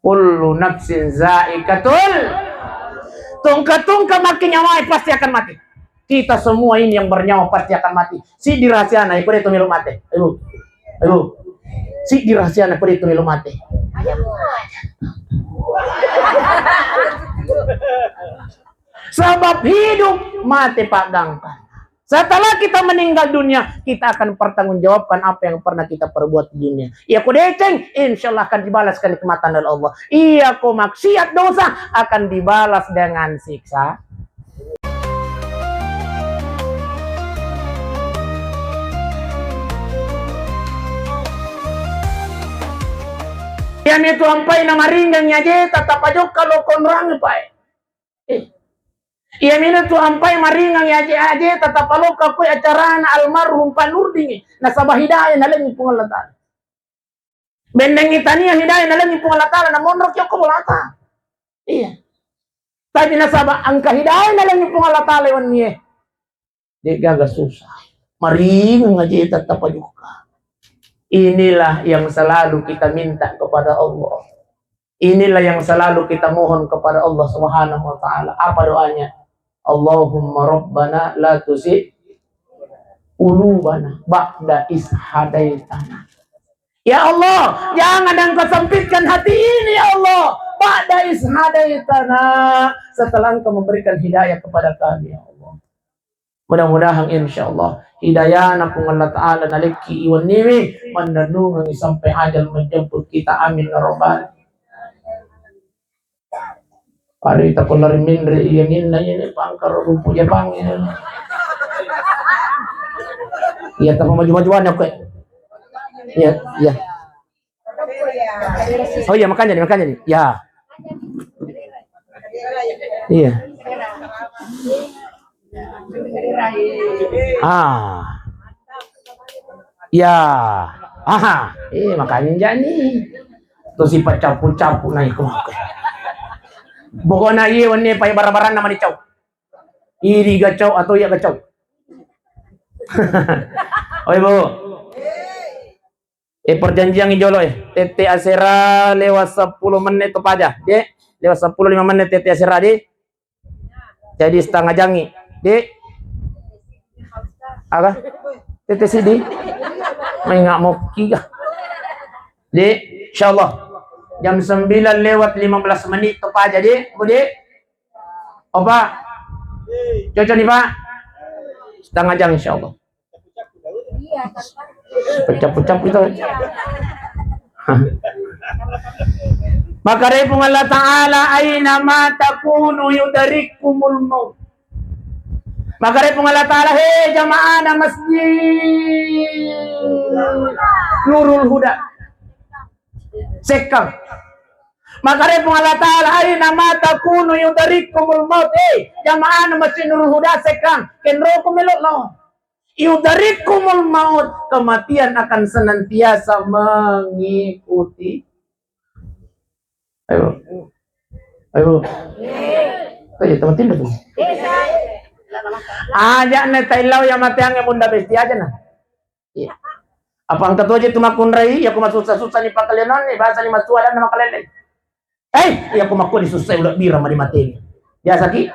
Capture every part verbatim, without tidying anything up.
Kullu nafsin zaikatul. Tungka-tungka makke nyawae pasti akan mati. Kita semua ini yang bernyawa pasti akan mati. Siddi rahasiana, iko de' to melo mate. Ayo. Ayo. Siddi rahasiana, iko de' to melo mate. Sebab hidup mate paggangkan. Setelah kita meninggal dunia, kita akan pertanggungjawabkan apa yang pernah kita perbuat di dunia. Iya ko deceng, insya Allah akan dibalas kenikmatan oleh Allah. Iya ko maksiat dosa, akan dibalas dengan siksa. Iya mi tu ampai na maringgang aje, tetap aja kalau konrang, Pak. Eh. Iya mintu tu ampai maringang aje-aje, tatapaloka koi acarana almarhum Pak Nurdin, nasaba hidayah nalengi Puang Allah Ta'ala. Bendengi tania hidayah nalengi Puang Allah Ta'ala, namonro ki okko bolata. Iya. Tapi nasaba engka hidayah nalengi Puang Allah Ta'ala wennie. De'gaga susah. Maringang aje tetap ajuka. Inilah yang selalu kita minta kepada Allah. Inilah yang selalu kita mohon kepada Allah Subhanahu wa Ta'ala. Apa doanya? Allahumma rabbana la tuzigh qulubana ba'da idh hadaitana. Ya Allah, jangan engkau sempitkan hati ini, ya Allah. Ba'da idh hadaitana, setelah engkau memberikan hidayah kepada kami, ya Allah. Mudah-mudahan, insya Allah, hidayana Puang Allah Ta'ala nalekki iwaniwi, mannennungengi sampai ajal menjemput kita. Amin ya rabbal. Pada kita pun lari mindre, iya minna, iya ni pangkar rupu Jepang, iya. Iya, tapi maju-majuan ya, kue. Iya, iya. Oh iya, makanya nih, makanya nih. Ya. Iya. Ah. Ya. Aha. Eh, makanya nih. Tuh sifat capu-capu naik. Pokoknya iya, wenne pai barang-barang nama dicau. Iri gacau atau iya gacau. Oi, Bu. Eh, perjanjian jolo, eh. Tette asera lewat sepuluh menit tu paja, Dek. Lewat sepuluh lima menit tette asera, Dek. Jadi setengah jangi, Dek. Aga? Tette sidi. Main nggak mau kiga. Dek, insya Allah. Jam sembilan lewat lima belas menit tu paja, Dek. Bu, Dek. Opa. Cocok nih, Pak. Setengah jam, insya Allah. Pecah-pecah kita. Maka dari Puang Allah Ta'ala, "Aina ma takunu yudrikkumul maut." Maka dari Puang Allah Ta'ala, he jamaah na masjid Nurul Huda. Sekkang. Maka dari Puang Allah Ta'ala, "Aina ma takunu yudrikkumul maut." Eh, jamaah na masjid Nurul Huda sekkang. Kenroko melo lao. Yudrikkumul maut, kematian akan senantiasa mengikuti. Ayo. Ayo. Ayo, teman tindak tuh. Aja ne tailau ya mateangnge munda besti aja nah. Iya. Apa engka tu aja tu makkunrai, ya ku masussa-sussa ni pakalenon ni, bahasa ni masua dan makalele. Eh, iya, ko makko disussai ulebbireng mani mateni. Biasa ki?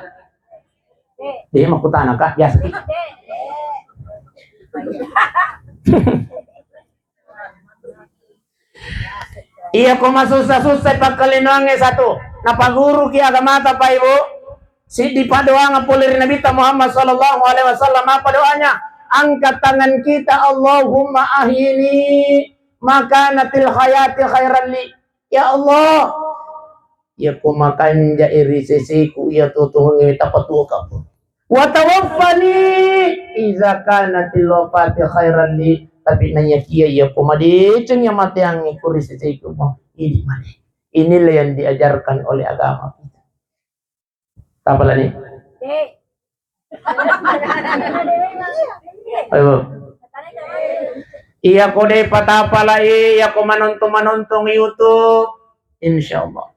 Deh, makkutana, Kak, biasa ki? Iya, ko masussa-sussai pakkalinoangnge satu. Napaguru ki agamata, Pak Ibu. Siddi padoang pole ri Nabitta Muhammad sallallahu alaihi wasallam. Apa doanya? Angkat tangan kita, Allahumma ahyini makanatil hayati khairan li. Ya Allah, iya ko makanja ri seseku iya tutungengnge tapatuo kamu. Wa tawaffani iza kanatil wafati khairan li. Tapi naiyakia iya ko madeceng iya mateangnge ko ri seseku mau idi mane. Inilah yang diajarkan oleh agama kita. Tapalani. Ayo. Iya ko de patapalai, iya ko manontong-manontong YouTube, insya Allah.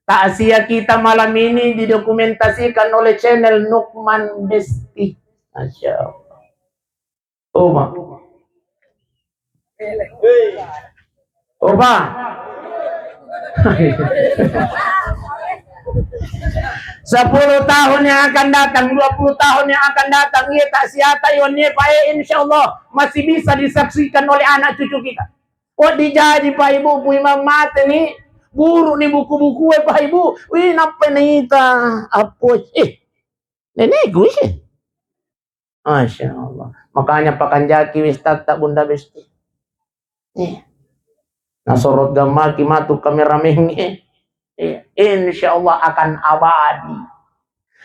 Takziah kita malam ini didokumentasikan oleh channel Nukman Besti. Masya Allah. Oma. Opa. Sepuluh tahun yang akan datang, dua puluh tahun yang akan datang, iya tak siata iwan, iya, Pak, eh, insya Allah masih bisa disaksikan oleh anak cucu kita. Wah, dijaji, Pak Ibu, pui mamate ni, buru ni buku-buku, eh, Pak Ibu. Wih, nappa naita, apa, eh, nenek gue sih. Masya Allah. Makanya pakanjaki wis tatta Bunda Besti. Iya. Nasorot gammaki matu kameramen, eh. Iya. Insya Allah akan abadi.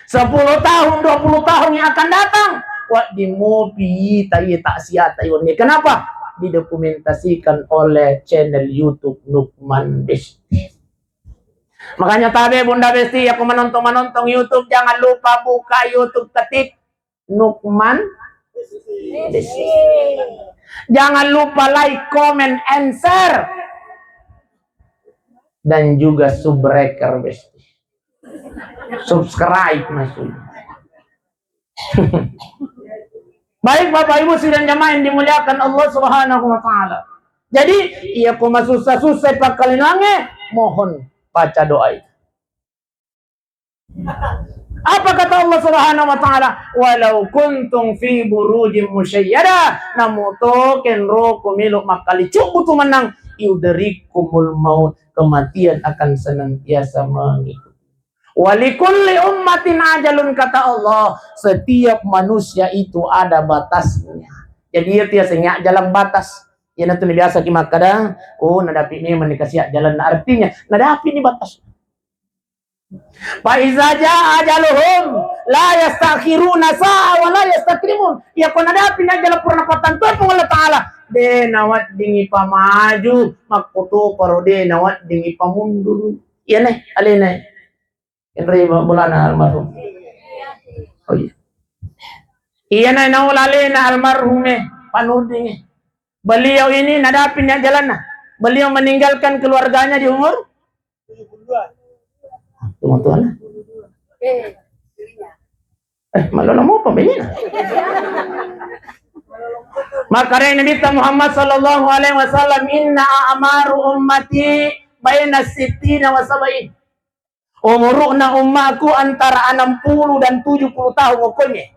Sepuluh tahun, dua puluh tahun yang akan datang, wa di mopi ita, iya, tak siata iwan. Kenapa? Didokumentasikan oleh channel YouTube Nukman Besti. Makanya tabe Bunda Besti, ya, aku menonton-menonton YouTube, jangan lupa buka YouTube, ketik Nukman Besti. Jangan lupa like, comment, and share. Dan juga subscribe, Besti. Subscribe maksudnya. Baik, Bapak Ibu sidang jamaah yang dimuliakan Allah Subhanahu wa Ta'ala. Jadi, iya, ko masussa-sussa pakkalinange, mohon baca doa itu. Apa kata Allah Subhanahu wa Ta'ala? "Walau kuntum fi burujin musyayyada," namu to kenroko melo makkali cubbu tu menang, "yudrikumul maut," kematian akan senantiasa mengikuti. "Walikulli ummatin ajalun," kata Allah, setiap manusia itu ada batasnya. Jadi, iya, tiaseng jalan batas. Iya, natu biasa ki makkada, "Oh, nadapi memang ni kasiak jalan." Artinya, nadapi ni batas. "Fa iza jaa ajaluhum la yastakhiruna sa'a wa la yastaqdimun." Iya, ko nadapi ni ajal purana pattantu Puang Allah Ta'ala, de naweddingi pamaju, makkutoparo de naweddingi pamundur. Iya ne, alena. Enre bolana almarhum. Oh iya. Iya na naula alena almarhum e, Pak Nurdin e. Beliau ini nadapi ni jalanna. Beliau meninggalkan keluarganya di umur Tuang-tuang. Eh, malu namo apa ini? Makanya Nabi Muhammad sallallahu alaihi wasallam, "Inna a'maru ummati baina sittina wa sab'in." Umuruna ummaku antara enam puluh dan tujuh puluh tahun pokoknya.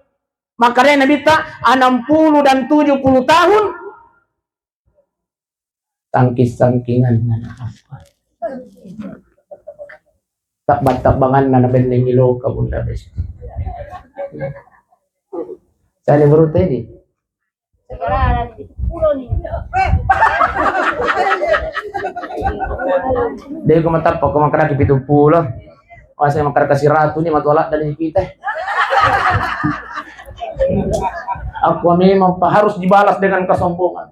Makanya Nabi ta enam puluh dan tujuh puluh tahun. Tangkis-tangkingan na apa? Tabbang-tabbangan na bendengi loka Bunda Besti. Saya baru tadi. Deh, aku matappa, aku makan lagi pitung puluh. Wah, saya makan kasih ratu nih, matu alat dari kita. Aku memang harus dibalas dengan kesombongan.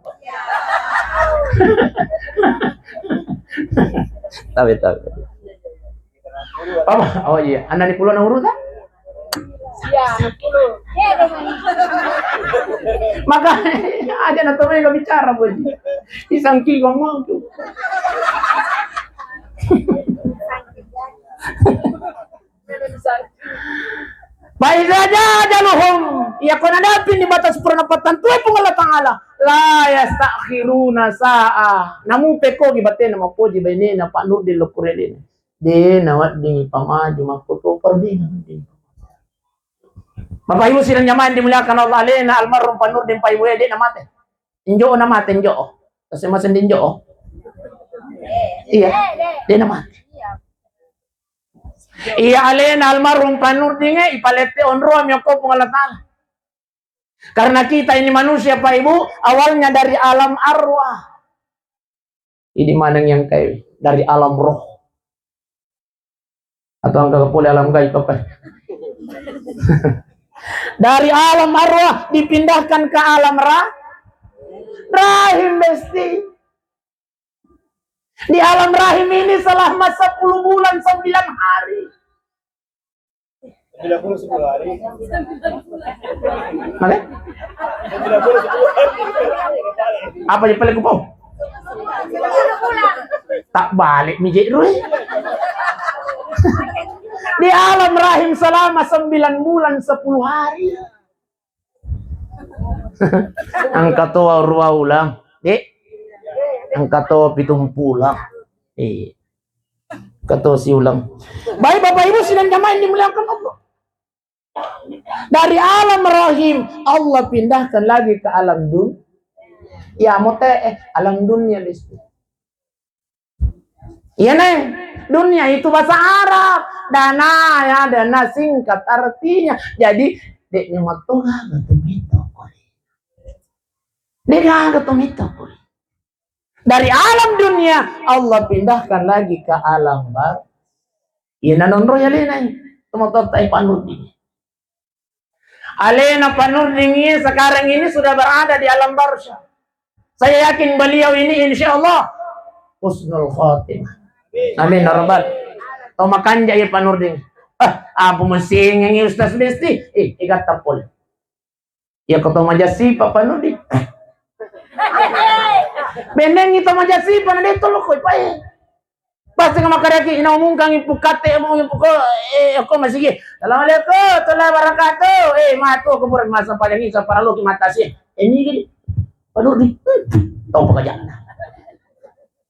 Tabe, tabe. Apa? Oh iya, anak di pulau nomor ta? Iya, sepuluh. Iya, dong. Makanya aja na to mega bicara, Boji. Isang ki ngomong tu. Fa iza jaa ajaluhum, iya ko nadapi ni batas purana pattantu Puang Allah Ta'ala, la yastakhiruna sa'a. Namu pekko gi batena mapoji bainena Pak Nurdin lokkurelena. De nawedding ipamaju makkutoparo, de nawedding. Bapak Ibu sidang jamaah yang dimuliakan Allah, alena almarhum Pak Nurdin Pak Ibu e de namate. Injo namate injo. Tasema sendi injo. Iya. De namate. Iya, alena almarhum Pak Nurdin e, ipalette onroang mi okko Puang Allah Ta'ala. Karena kita ini manusia, Pak Ibu, awalnya dari alam arwah. Ini maneng yang kayak dari alam roh. Atau engka pole alam gaib apa? Dari alam arwah dipindahkan ke alam ra-, rahim, Besti. Di alam rahim ini selama sepuluh bulan sembilan hari. Sembilan bulan sepuluh hari. Apa? Sembilan bulan sepuluh hari. Apa je pale kupau? Tak balik mi je, Rui. Di alam rahim selama sembilan bulan sepuluh hari. Engka to rua uleng, Dek. Engka to pitung puluh. Iya. Kata siulang. Baik, Bapak Ibu sidang jamaah yang dimuliakan Allah. Dari alam rahim, Allah pindahkan lagi ke alam dunia. Ya, mau te, eh, alam dunia, Listu. Iya, nih. Dunia itu bahasa Arab. Dana, ya, dana singkat artinya. Jadi, dek nyawa tuh, gaga tuh mito, kuli. Dek gaga tuh mito, kuli. Dari alam dunia, Allah pindahkan lagi ke alam bar. Iya, nanonro ya, Lina. Teman-teman, tai panut ini. Alena Pak Nurdin ini sekarang ini sudah berada di alam barzah. Saya yakin beliau ini insya Allah husnul khotimah. Amin ya rabbal. Tau makanja ya Pak Nurdin. Ah, apa mesingi Ustaz Listi? Eh, igatta pole. Ya kau tau majasipa Pak Nurdin. Benengi tau majasipa na detto lo koi pae. Pasti ka makkadaki, ina umungkangi pukkate, mau pukul, eh, ko masigi. Assalamualaikum warahmatullahi wabarakatuh. Eh, matu ko pura masa pajangi, sapara lo ki mata si. Eh, ini gini. Aduh, di. Tau pekerjaan.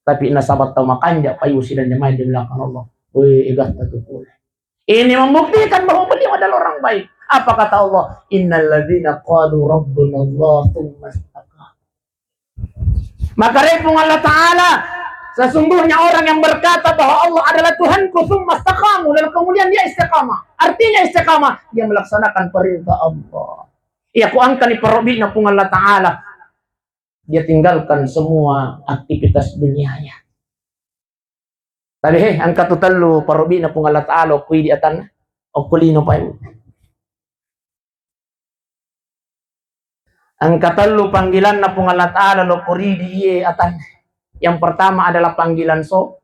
Tapi nasaba tau makanja, payu sidang jamaah di belakang Allah. Weh, egatta tu pole. Ini membuktikan bahwa beliau adalah orang baik. Apa kata Allah? Innalladzina qalu rabbunallah tsumma istaqamu. Maka repung Allah Ta'ala, sesungguhnya orang yang berkata bahwa Allah adalah Tuhanku, tsumma istaqamu, lalu kemudian dia istiqamah. Artinya istiqamah, dia melaksanakan perintah Allah. Iya, ku angkani parobbi'na Puang Allah Ta'ala. Dia tinggalkan semua aktivitas dunianya. Tapi he, engka tu tellu parobbi'na Puang Allah Ta'ala okko idi atanna, okko lino pae. Engka tellu panggilanna Puang Allah Ta'ala lokko ridi iye atanna. Yang pertama adalah panggilan so-,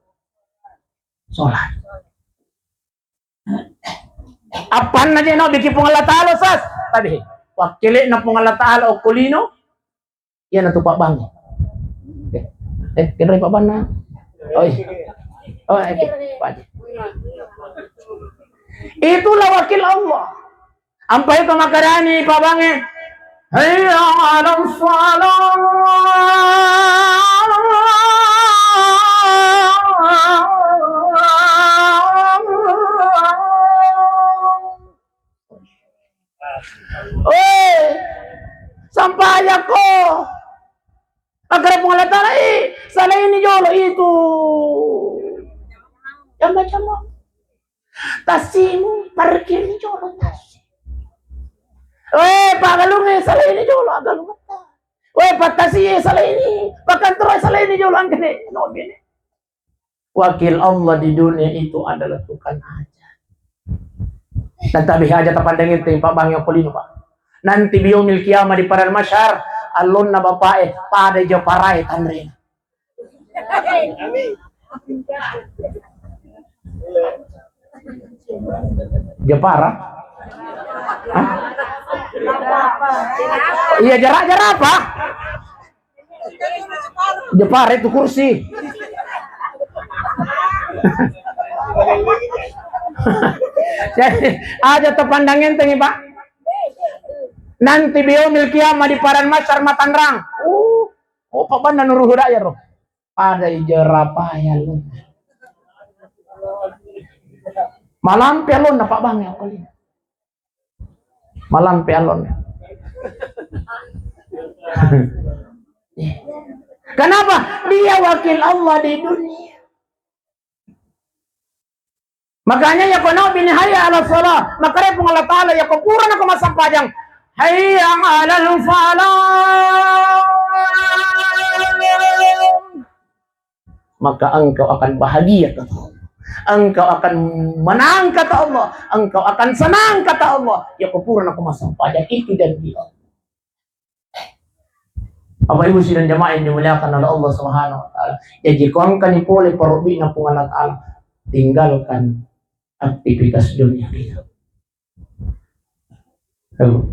sholat. Appanna je no biki Puang Allah Ta'ala sas. Tapi he, wakkele'na Puang Allah Ta'ala okko lino, Iyanatu pabbangnge. Eh, eh, kenroi pabbanna? Oh, iya. Oh, oke. Pabbangnge. Itulah wakil Allah. Ampai to makkedani pabbangnge, "Hayya 'alas shalah." Weh, sampajakko. Makkeda Puang Allah Ta'ala, eh, salaini jolo itu. Jamba-jamba. Tasimu, parkirni jolo tasi. Weh, pagalungnge salaini jolo agalungetta. Weh, pattasie salaini, pakkantoroe salaini jolo angkene. No bene. Wakil Allah di dunia itu adalah tukang hajat. Dan tabe haja tapandang itu, Pak Bang, yang kolino, Pak. Nanti biomil kiamah di padang mahsyar, allonna bapae pada japarae tanrena. Japara? Hah? Iya, jarak-jarak apa? Jepara itu kursi. Jadi, aja tapandang enteng, Pak. Nanti biomil kiamah di padang mahsyar matanrang. Uh, oh, Pak Bang, nanu ruhu daya, roh. Pada ija rapaya lo. Malampe alonna, Pak Bang, ya, kali. Malampe alon. Kenapa? Dia wakil Allah di dunia. Makanya ya kono bini hayya 'ala shalah, makare Puang Allah Ta'ala ya ko pura nako massempajang. Hayya 'alal falah. Maka engkau akan bahagia, kata Allah. Engkau akan menang, kata Allah. Engkau akan senang, kata Allah. Ya ko pura nako massempajang, itu janji Allah. Bapak Ibu sidang jamaah yang dimuliakan oleh Allah Subhanahu wa Ta'ala. Jadi, ko engkani pole parobbi'na Puang Allah Ta'ala, tinggalkan aktivitas dunia kita. Tuh.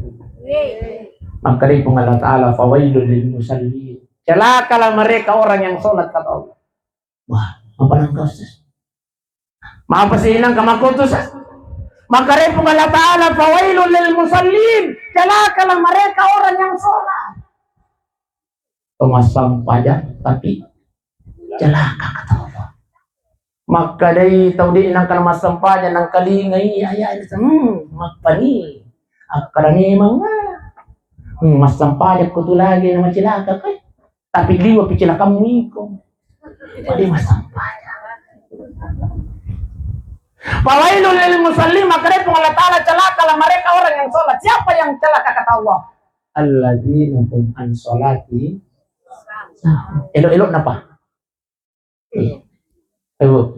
Maka dari Puang Allah Ta'ala, "Fawailul lil musallin." Celakalah mereka orang yang sholat, kata Allah. Wah, apa nangka, Ustaz? Maaf sih, nangka makotu, Ustaz. Maka dari Puang Allah Ta'ala, "Fawailul lil musallin." Celakalah mereka orang yang sholat. Pemasang pajak, tapi celaka, kata Allah. Makkadai tau de' nangka na massempajang, nangkalingai ayat, hmm, mappani. Akkada memang, ah. Hmm, massempajang ko tu lagi na macilaka, kai. Tapi liwa pi cilakammu iko. Jadi massempajang. Fawailul lil musallin, makkadai Puang Allah Ta'ala, celakalah mereka orang yang sholat. Siapa yang celaka kata Allah? Alladzina hum an sholati. Elo-elo napa? Elo.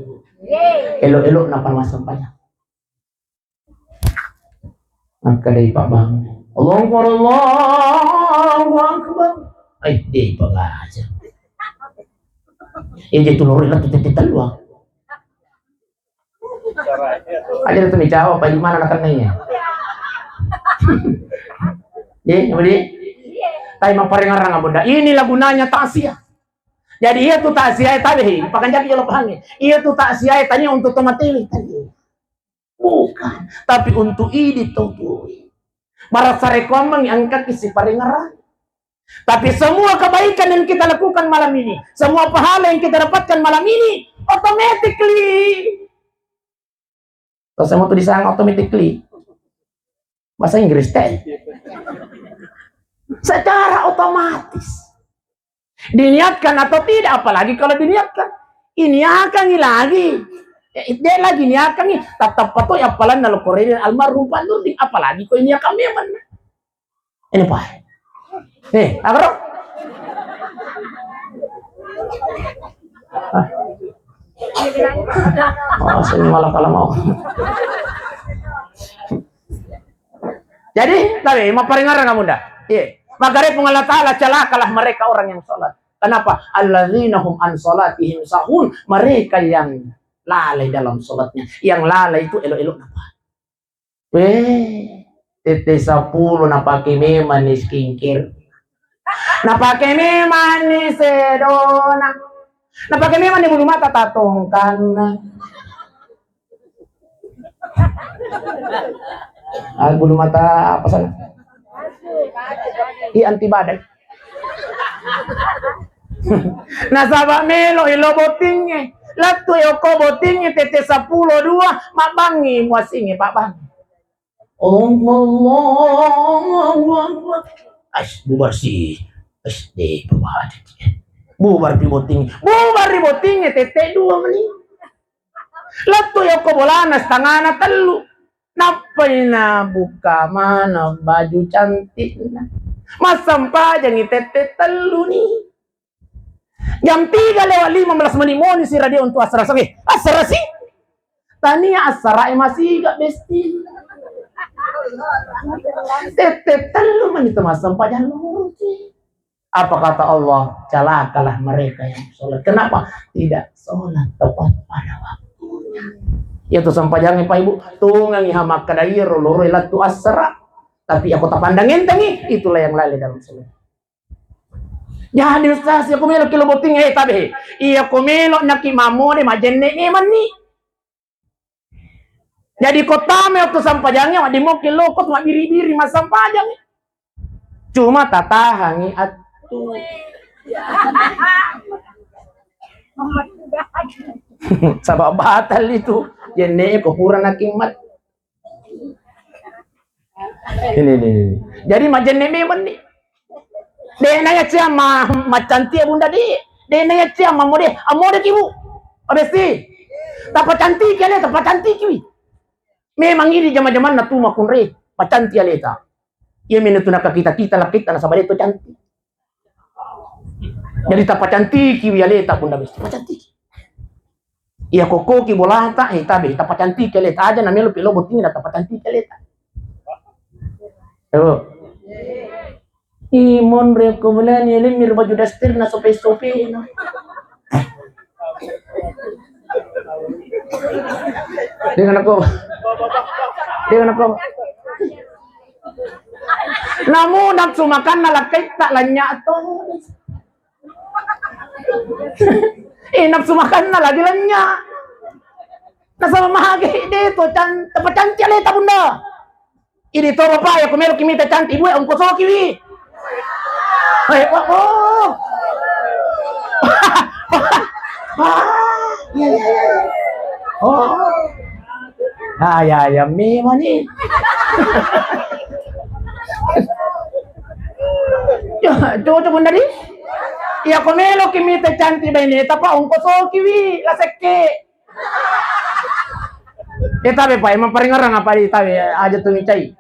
Elo-elo napa massempajang? Makkadai Pak Bang. Allahu Akbar, Allahu Akbar. Ai, de' Pak aja. Iya, jadi tulur itu titik telua. Aja tu mi jawab, apa gimana nak kenanya? Ye, apa dia? Tapi mapparengarang, Bunda. Inilah gunanya takziah. Jadi, iya tu takziah tabe, pakanjaki jolo pahangi. Iya tu takziah tania untuk tomatewe tadi. Bukan, tapi untuk idi tau tuoi. Marasa rekoamang angkaki siparengarang. Tapi semua kebaikan yang kita lakukan malam ini, semua pahala yang kita dapatkan malam ini, automatically. Terus semua tu disanga automatically. Bahasa Inggris teh. Secara otomatis. Diniatkan atau tidak, apalagi kalau diniatkan. Iniakangi lagi. Eh, de' lagi niakangi, tetap pato appalanna lo korede almarhum Pak Nurdin, apalagi ko iniakan memang. Ini Pak. Nih, agro. Ah. Oh, sing malah kalau mau. Jadi, tapi mapparengarang kamu ndak? Iya. Makkadai Puang Allah Ta'ala, celakalah mereka orang yang sholat. Kenapa? Alladzina hum an sholatihim sahun. Mereka yang lalai dalam sholatnya. Yang lalai itu elo-elo napa? Weh, tette seppulo napake memang ni skincare. Napake memang ni sedona. Napake memang ni bulu mata tatongkanna. Ah, bulu mata apa sana? Iya, anti badai. Nasaba melo ilo bottingnge. Lettu yoko bottingnge tette seppulo dua, mabbangi muasingnge, Pak Bang. Allahu Akbar. As, bubar si. As, de' pabadi. Bubar pi botting. Bubar ri botting, tette dua meni. Lettu yoko bolana setengahna tellu. Nappai na buka mana baju cantikna. Massempajangi tette tellu ni. Jam tiga lewat lima belas menit moni si radio untuk asar-asar. Eh, asar si. Tania asara e masiga besti. Tette tellu meni tu massempajang loro si. Apa kata Allah? Celakalah mereka yang sholat. Kenapa? Tidak sholat tepat pada waktunya. Iya tu sempajang, Pak Ibu. Tungangi ha makkada iyaro loro lettu asara. Tapi ako tapandang entengi, itulah yang lalai dalam sholat. Jadi, Ustaz, iya ko melo ki lo botting, eh, tabe. Iya ko melo naki mammode, majenne memang ni. Jadi, ko tama waktu sampajangnge, maddemoki lokot, mabbiri-biri, massampajang. Cuma tatahangi attu. Saba batal itu. Jenne ko pura nakimat. Ini, ini, ini. Jadi majenne memang ni. De' naya cia ma, macantik ya Bunda di. De' naya cia ma mode, amode ki Bu. Abesti. Tapa cantik ya le, tapa cantik ki. Memang ini jama-jamanna tu makunre, pacantik aleta. Iya mena tu naka kita-kita lakita nasaba de' to cantik. Jadi tapacantiki wi aleta Bunda Besti, tapacantiki. Iya kokoki bolata, eh, tabe, tapacantiki aleta aja na melo pelo botting na tapacantiki aleta. Yo. Ih, monre ko bolani, lemir baju daster na sope-sope na. Dengan aku. Dengan aku. Namu nafsu makanna lakkaitta lanya to. Eh, nafsu makanna lagi lanya. Nasaba mage de' to can-, tapacantik aleta Bunda. Idi to Bapak, iya ko melo ki mita cantik, ibu, ongkosoki wi. Eh, oh, oh. Ah, iya, iya, iya. Oh. Ah, ya, ya, memang ni. Ya, cocok, Bunda, di? Iya, ko melo ki mita cantik baineta, Pa, ongkosoki wi, la sekke. Eh, tabe, Pa, emang paringerang apa di tabe, aja tu micai.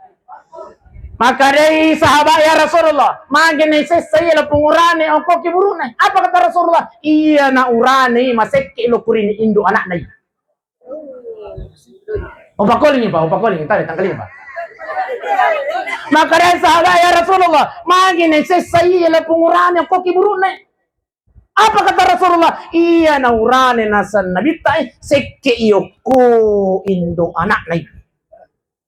Makkedai sahabat, "Ya Rasulullah, magi na isessa iya lapung urane okko ki burune?" Apa kata Rasulullah? "Iya na urane masekke lo kurini indo anakna i." Upakolingi, Pa, upakolingi, tabe tangkalingi, Pa. Makkedai sahabat, "Ya Rasulullah, magi na isessa iya lapung urane okko ki burune?" Apa kata Rasulullah? "Iya na urane naseng Nabitta, eh, sekke i okko indo anakna i."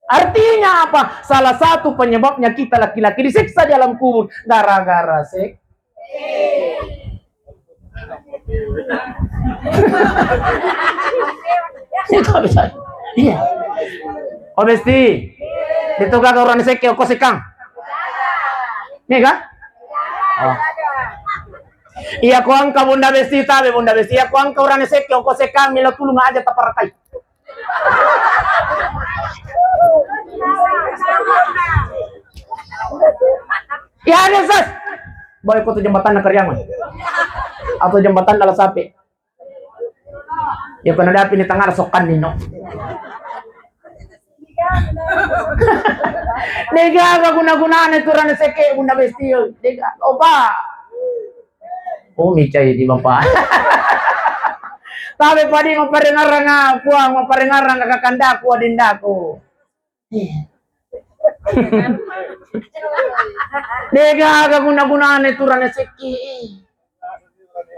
Artinya apa? Salah satu penyebabnya kita laki-laki disiksa di alam kubur gara-gara seks. Itu bisa. Iya. Oh, Besti. Itu gaga urane sekke okko sekang. Ini kan? Oh. Iya, ko engka Bunda Besti, tabe Bunda Besti. Iya, ko engka urane sekke, ko sekang, melo tulung aja taparakai. Ya, ada, Sas. Boy, ko tu jembatan na Kariangan. Atau jembatan dalam sapi. Ya, pernah dapi ni tengah sokan nino. Degaga guna-gunana tu rane sekke, Bunda Besti. Dega, opa. Oh, micai di Bapak. Tabe padi maparengarang, ah, Puang, maparengarang kakandaku, adindaku. Iya. Degaga guna-gunana tu rane sekke.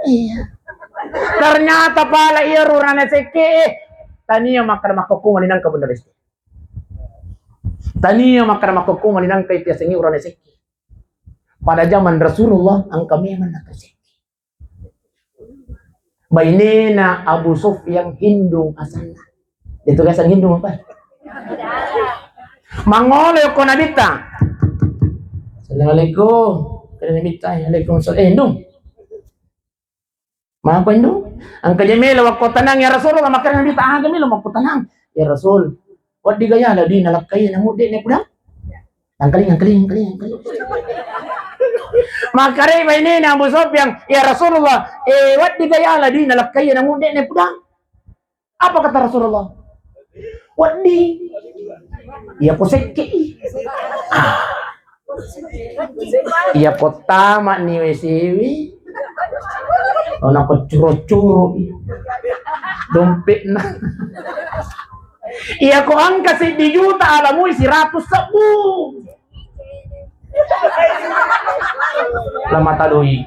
Iya. Ternyata pala iya rurane sekke. Tania makkada makkokko mani nangka Bunda Besti. Tania makkada makkokko mani nangka itu yasengnge urane sekke. Pada zaman Rasulullah engka memang natu sekke. Bainena Abu Sufyan Hindung asanna. Itu biasa Hindung apa? Mangolo ko Nabitta. Assalamualaikum. Kena Nabitta, "Waalaikumsalam." Eh, Hindung. Mako Hindung. Engka je melo wakko tenang ya Rasulullah, makanya Nabitta, "Aga melo makko tenang. Ya Rasul, waddi gaya la dina lakkai namu de ne pulang." Angkaling, angkaling, angkaling, angkaling. Makkedai bainena Abu Sufyan, "Ya Rasulullah, eh, waddi gaya la dina lakkai namu de ne pulang." Apa kata Rasulullah? Wedding. Iya ko sekke i. Ah. Iya ko tama ni W C W. Ona ko curo-curo i. Dompetna. Iya ko engka seddi juta alamui seratus sebbu. Lamata doi.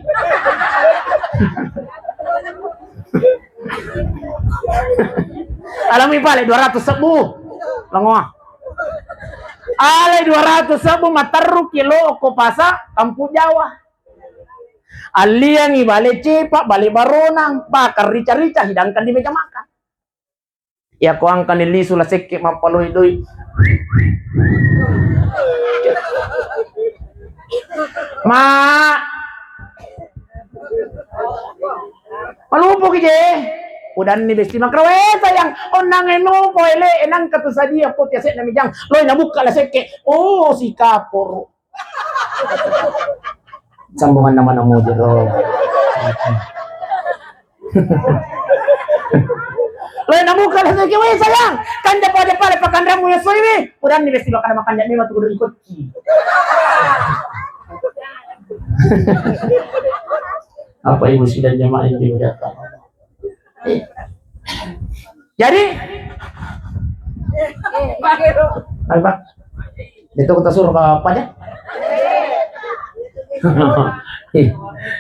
Alamui pale dua ratus sebbu. Langoa. Ale dua ratus sebbu materru ki lo ko pasa Kampung Jawa. Alliangi bale cepa, bale baronang, bakar rica-rica, hidangkan di meja makan. Iya ko engkani lisu la sekke mappaloi-loi. Ma, malupu ki je. Udanni besti makro, "Eh, sayang, onnang eno po ele, enang katu sadia po tiase na mijang." Loi nabukka la sekke. Oh, si kaporo. Sambungan nama namu jero. Lo namu kala saya, "Weh, sayang, kan japa-japa le pakanramu ya soi, weh." Udanni besti bakal makan jami matu kudu ikut. Apa ibu sidang jamaah yang dimuliakan? Jadi, ayo, Pak. Itu kita suruh ke apa aja?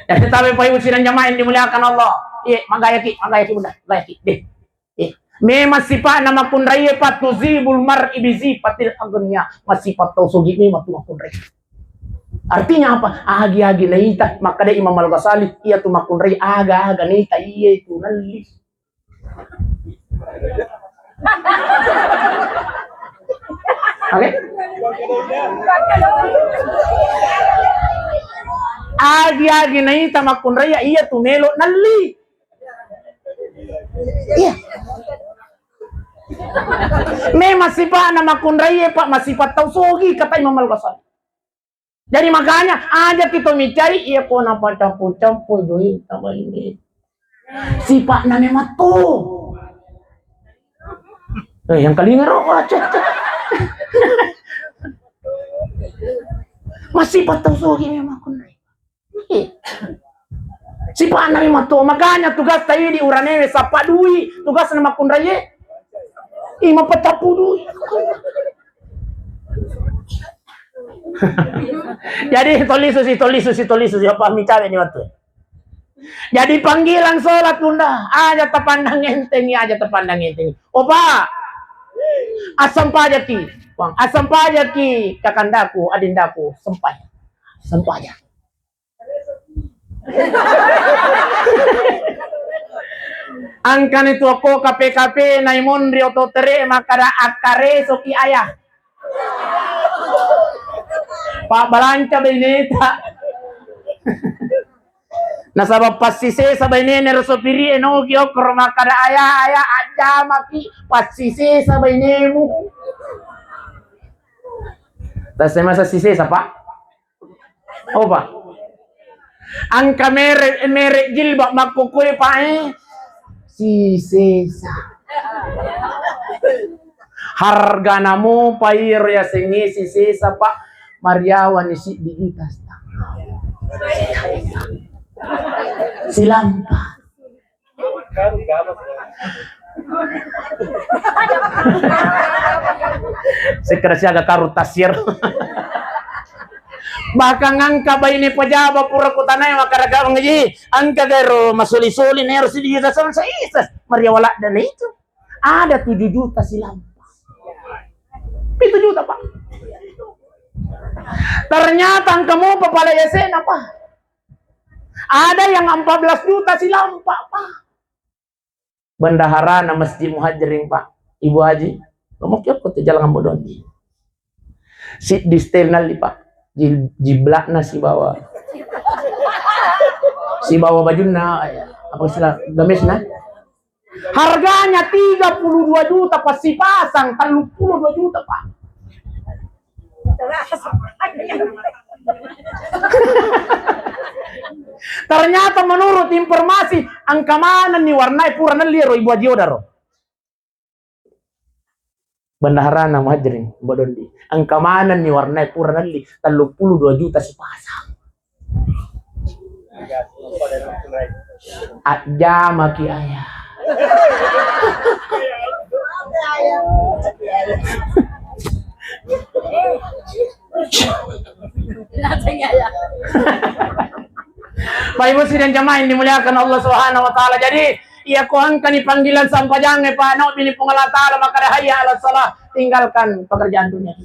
Jadi, tapi Pak Ibu sidang jamaah yang dimuliakan Allah. Iya, magaya ki, magaya ki, Bunda, magaya ki. Deh. Iya. Memang sifat nama kunraiye, Pak, tuzibul mar'i bi zifatil aghnia. Masifat tau sogi memang tu kunrai. Artinya apa? Agi-agi naita, makkeda Imam Al-Ghazali, iya tu makkunrai aga-aga naita, iya itu nalli. Oke? Agi-agi naita makkunrai, iya tu melo nalli. Iya. Memang sipa'na makkunraie, Pak, masipa' tau sogi, kata Imam Al-Ghazali. Jadi makanya aja kita micari, iya ko napacampu-campu doi tabaine. Sipa'na memang to. Eh, yang kalinga ro, aja. Masipa' tau sogi memang kunrai. Sipa'na memang to, makanya tugas ta idi uranewe sappa dui, tugasna makkunraie. Ih, mapacappu dui. Jadi, tolisu si, tolisu si, tolisu si, apa micawe ni waktu. Jadi, panggilan sholat, Bunda. Aja tapandang entengi, aja tapandang entengi. Opa, asam pajaki, Bang. Asam pajaki, kakandaku, adindaku, sempajang. Sempajang. Angkani tuokko kape-kape nai monri oto tere makkada akkaresoki ayah. Pabbalanca baineta. Nasaba passisesa bainena ro sopiri e noki okkoro makkada ayah, ayah, ajjamaki passisesa bainemu. Tasse masa sisesa, Pak? Opa. Angka merek, merek jilbab makkukue, Pak, eh. Sisesa. Harga namo pa iro yasengnge sisesa, Pak. Mariawani siddi juta setengah. Silampa. Sekkeda siaga karung tasir. Bahkan angka baine pejabat pura kutanai makkada, "Gawang ji, angka garo masoli-soli nero siddi juta sama saises." Maria waladda na itu. Ada tujuh juta silampa. Pitu juta, Pak. Ternyata angka mopa pala yasena, Pak. Ada yang empat belas juta silampa, Pak. Bendaharana Masjid Muhajirin, Pak. Ibu Haji, ngomong kiokko tu jalan Ambo Dondi. Siddi setel nalli, Pak. Jil-, jiblakna sibawa. Sibawa bajunna, apa istilah, gamesna? Harganya tiga puluh dua juta, pas sipasang, tellu puluh dua juta, Pak. Ternyata menurut informasi, engka manenni warnae pura nelli ero Ibu Haji Odaro. Bendaharana Muhajirin, Mbok Dondi. Engka manenni warnae pura nelli, tellu puluh dua juta sipasang. Ajjamaki ayah. Bapak Ibu sidang jamaah yang dimuliakan Allah Subhanahu wa Ta'ala. Jadi, iya ko engkani panggilan sampajangnge, Pak, naobbini Puang Allah Ta'ala, makkada, "Hayya 'alas shalah," tinggalkan pekerjaan dunia.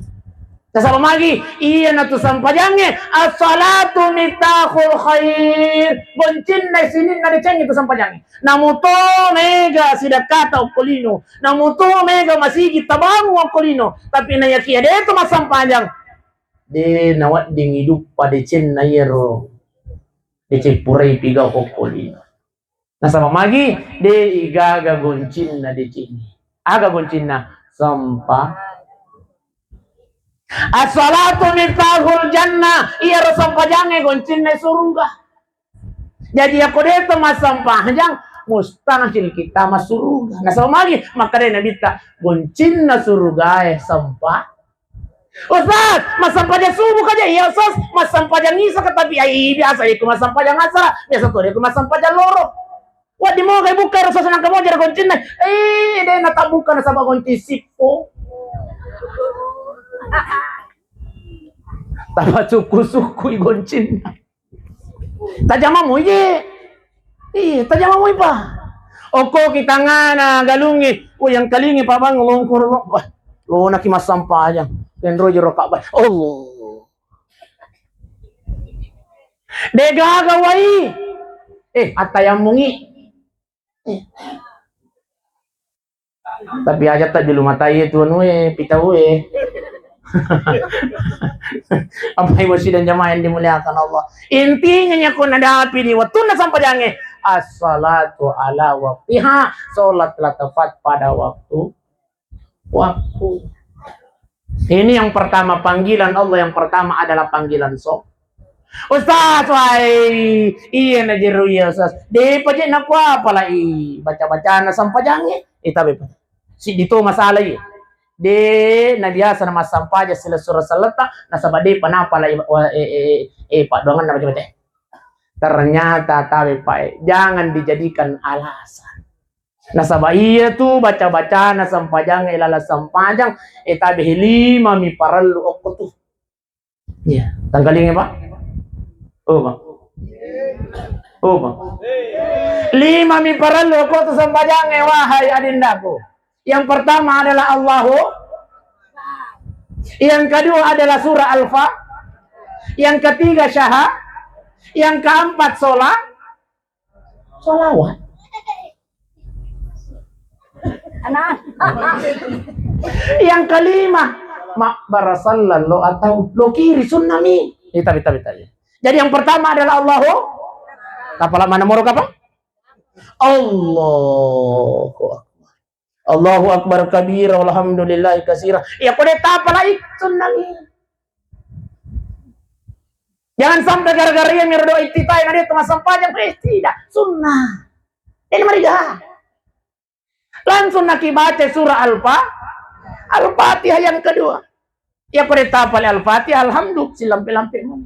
Nasaba magi, iyanatu sampajangnge, as-salatu miftahul khair. Goncinna sininna decengnge tu sampajangnge. Namuto mega sidekkata okko lino, namuto mega masigi tabangung okko lino, tapi nayakiya de'to massampajang, de nawedding iduppa decenna iyaro deceng purai pigau okko lino. Nasaba magi, de igaga goncinna decengnge. Aga goncinna? Sampa. As-salatu miftahul jannah, iyaro sampajangnge goncinna suruga. Jadi, iyako de'to massampajang, mustahil kita massuruga. Nasaba magi, makkadai Nabitta, goncinna surugae sampa. "Ustaz, massampajang subuh ka je?" "Iya, Ustaz, massampajang isa ka, tapi ai biasa iko massampajang asara, biasa to iko massampajang loro." Wedding moga ibukka ero sasa nangka moja ero goncinna. Eh, de natabbuka nasaba gonci sippo. Tapasukku-sukku i goncinna. Tajama moi je. Iya, tajama moi pa. Okko ki tangana galungnge. Oh, yang kalingi pa bang longkor lo. Wah, lo naki massampajang. Kenro jero ka ba. Allah. De gaga wai. Eh, attayammungi. Eh. Tapi aja tak julu matai tu anu e, pitau e. Apa ibu sidang jamaah yang dimuliakan Allah. Intinya nyako nadapi di waktu na sampajangnge. As-salatu ala waktiha. Salat telah tepat pada waktu. Waktu. Ini yang pertama, panggilan Allah yang pertama adalah panggilan so. Ustaz, wai, iya na jeru iya, Ustaz. De' pa je' nakua apalai baca-bacana sampajangnge. Eh, tabe pa. Siddi to masalah iya. De' na biasa na massampajang silessureng selletta, nasaba de' pa napalai, wa-, eh, eh, eh, eh, paddoanganna baca-baca. Ternyata tabe pa, eh, jangan dijadikan alasan. Nasaba iya tu baca-bacana sampajang, eh, laleng sampajang, eh, tabe lima mi parellu okko tu. Iya, tangkalinga, Pak? Oh, Pak. Oh, Pak. Lima mi parellu okko tu sampajang, eh, wahai adindaku. Yang pertama adalah Allahu. Yang kedua adalah surah Al-Fa-, yang ketiga syaha-, yang keempat sholat, Shalawat. Anak. Yang kelima, mabbarasallan lo atau lo kiri, sunnah mi. Eh, tabe, tabe, tabe. Jadi yang pertama adalah Allahu. Tapala mana moro kapa? Allahu Akbar. Allahu Akbar kabira, walhamdulillahi kasira. Iya ko de' tapalai, sunnah mi. Jangan sampai gara-gara iya miro doa iftitah na de' tu massampajang, eh, tidak, sunnah. Ini mariga. Langsung nakibaca surah Al-Fa-, Al-Fatihah yang kedua. Iya ko de' tapalai Al-Fatihah, alhamdulillah, silampe-lampe mu.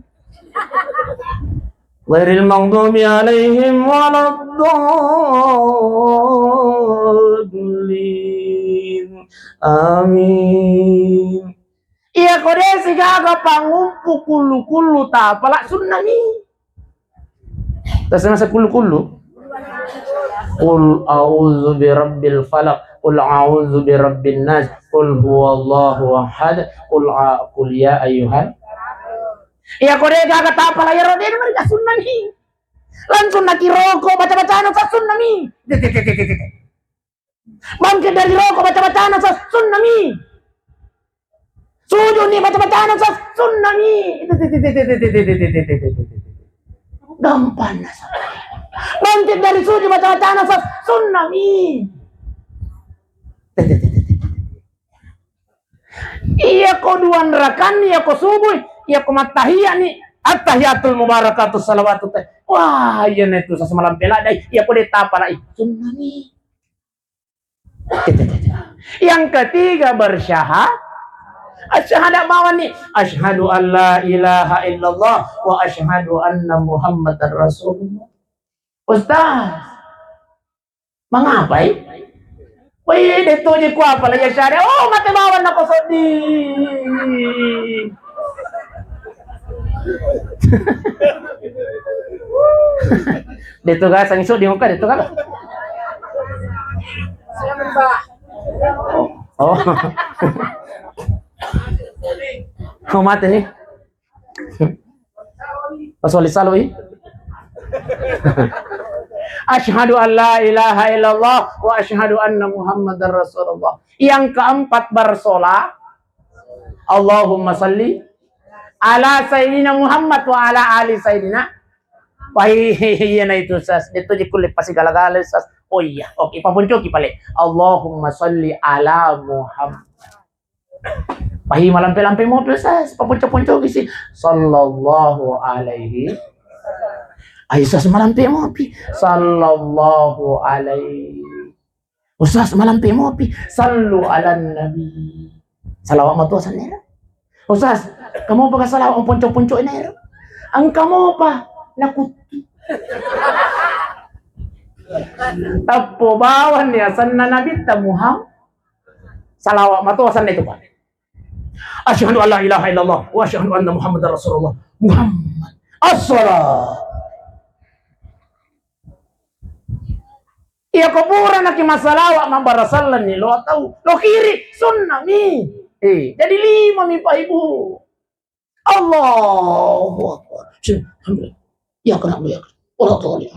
Ghairil maghdubi alaihim waladdallin. Amin. Iya ko de' sigaga pangumpu kullu-kullu tapala, sunnah mi. Tasana sa kullu-kullu. Qul a'udzu birabbil falaq, qul a'udzu birabbin nas, qul huwallahu ahad, qul a-, qul ya ayyuhan. Iya ko de' gaga tapala iyaro de' namariga, sunnah mi. Langsung nakiroko baca-bacana sa, sunnah mi. Bangkit dari roko baca-bacana sa, sunnah mi. Sujud ni baca-bacana sa, sunnah mi. Gampang na sa. Bangkit dari sujud baca-bacana sa, sunnah mi. Iya ko duan rakan, iya ko subuh, iya ko mattahiyat ni, attahiyatul mubarakatus salawatut. Wah, iya na itu sas malampe ladai, iya ko de' tapalai, sunnah mi. Yang ketiga bersyaha-, asyhadu bawani, asyhadu an la ilaha illallah wa asyhadu anna Muhammadar Rasulullah. Ustaz, mangapai? Woi, de' to je' kuapala iya syahada. Oh, mate bawang nako seddi. De' to ga sangi seddi muka, de' to ga. Oh. Oh. Oh, mate ni. Pas wali salwi. Asyhadu an la ilaha illallah wa asyhadu anna Muhammadar Rasulullah. Yang keempat bersolat. Allahumma salli ala Sayyidina Muhammad wa ala ali Sayyidina. Wah, iya na itu sas. De' to je' kulle pasigala-gala sas. Oh iya, oke, paponcoki pale. Allahumma salli ala Muhammad. Pahi malampe-lampe mopi sas, paponco-poncoki si. Sallallahu alaihi. Ayo sas malampe mopi. Sallallahu alaihi. Ustaz, malampe mopi. Sallu ala nabi. Salawat matu asanna ero. Ustaz, kamu pakai salawat ponco-ponco ini ero. Engka mopa nakuttu. Tappo bawang ni asanna Nabitta Muhammad. Salawat matu asanna itu, Pak. Asyhadu an la ilaha illallah wa asyhadu anna Muhammadar Rasulullah. Muhammad. As-salat. Iya ko pura naki massalawa mabbarasallanni lo tau. Lo kiri, sunnah mi. Eh, jadi lima mi Pak Ibu. Allahu Akbar. Alhamdulillah. Iyyaka na'budu wa iyyaka nasta'in. Wala dhalin.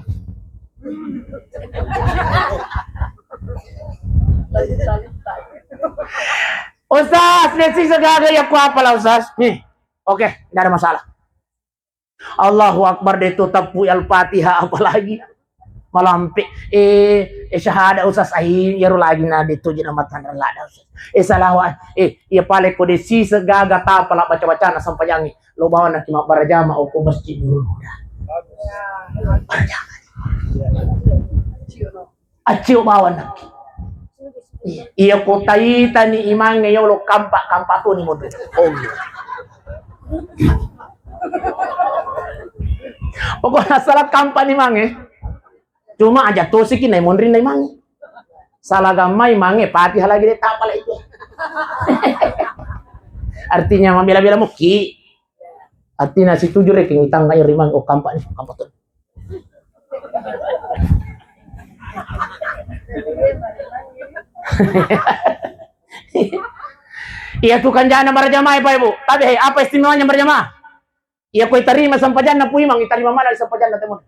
Ustaz, de' sisa gaga iya kuapala Ustaz. Nih. Oke, nggak ada masalah. Allahu Akbar, de' to tappu Al-Fatihah apalagi. Malampe, eh, eh, syahada usas ai, iyaro lagi na de' toji na matanra lada usas. Eh, salawa, eh, iya pale ko de' siseng gaga tapala baca-bacana sampajangnge. Lo bawanna ki mabbarajama okko masjid Nurul Huda. Accio bawanna ki. Iya, iya ko taitani imangnge yolo kampa, kampa toni monri. Oh. Pokokna sala kampa ni mange. Cuma aja tosiki nai monri nai mange. Sala gammai mange pati halagi de' tapala itu. Artinya mabela-bela mukki. Artinya setuju rek ngitangngai rimang, oh, kampa ni, kampa tu. Iya tu kanjana marjamaah, Bapak Ibu. Tapi, hei, apa istimewanya marjamaah? Iya ko itarima sampajanna Pu Imang, itarima mana di sampajanna temon.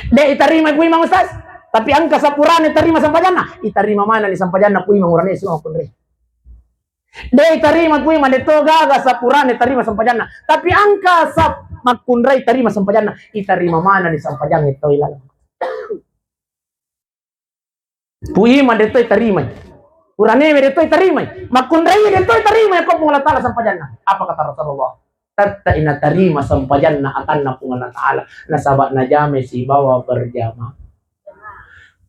De' itarima Pu Imang Ustaz, tapi engka sapurane tarima sampajanna, itarima manenni sampajanna Pu Imang urane sima makkunrai. De' itarima Pu Imang, de' to gaga sapurane tarima sampajanna, tapi engka sap makkunrai tarima sampajanna, itarima manenni sampajangnge to ilalang. Pu Imang de' to itarimai. Uranewe de' to itarimai. Makkunrai de' to itarimai ko Puang Allah Taala sampajanna. Apa kata Rasulullah? Tette' natarima sampajanna atanna Puang Allah Taala. Nasaba najamai sibawa berjama-,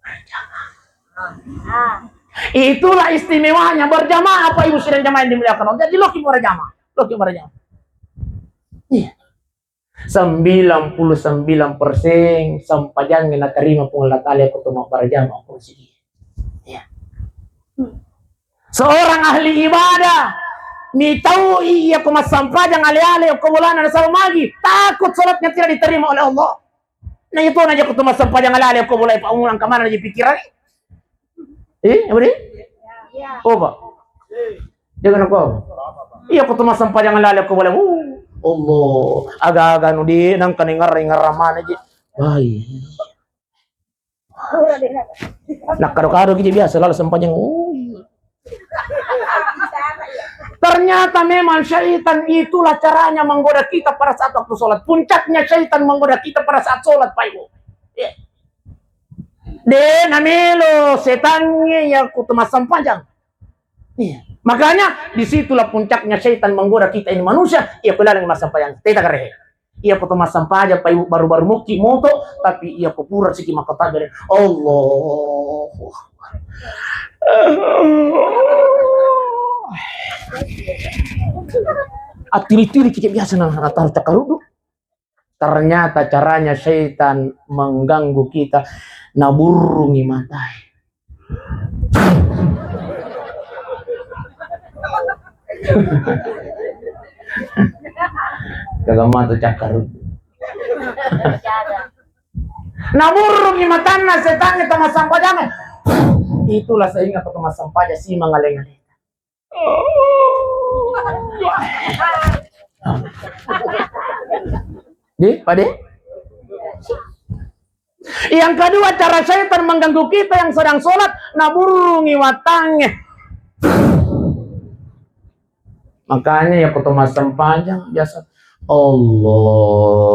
berjamaah. Itulah istimewanya berjamaah, Bapak Ibu sidang jamaah yang dimuliakan Allah. Jadi, loki berjamaah. Loki berjamaah. Iya. Sembilan puluh sembilan persen sampajangnge natarima Puang Allah Taala ko to mabbarajama ko sigi. Ya. Seorang ahli ibadah, mitau iya ko massampajang ale-ale ko bolana nasaba magi, takut salatnya tidak diterima oleh Allah. Nah, itu aja ko to massampajang ale-ale ko bola, Pak, ulang ke mana aja pikiran? Eh, apa dia? Iya. Oh, Pak. Jangan aku. Iya, ko to massampajang ale-ale ko bola. Uh, Allah, aga-aga nu di nang kane ngarre-ngarre mana ji. Wah, iya. Nakkado-kado ki biasa lalo sampajang. Oh, iya. Ternyata memang syaitan itulah caranya menggoda kita pada saat waktu sholat. Puncaknya syaitan menggoda kita pada saat sholat, Pak Ibu. Ya. De' namelo setangnge iya ko to massampajang. Iya. Makanya disitulah puncaknya syaitan menggoda kita ini manusia. Iya, ko laleng massampajang. Teta karehe. Iya ko to massampajang, Pak Ibu, baru-baru mukki moto, tapi iya ko pura siki makkotabbere. Allahu Akbar. Attiri-tiri kita biasa na rata-rata karudu. Ternyata caranya syaitan mengganggu kita, naburrungi matae. Gaga mata cakkaruddu. Naburrungi matanna setangnge to massampajang. Itulah sehingga ko to massampajang simang ale-ale. Di, pade? Yang kedua, cara syaitan mengganggu kita yang sedang sholat, naburrungi watangnge. Makanya iya ko to massampajang biasa, Allahu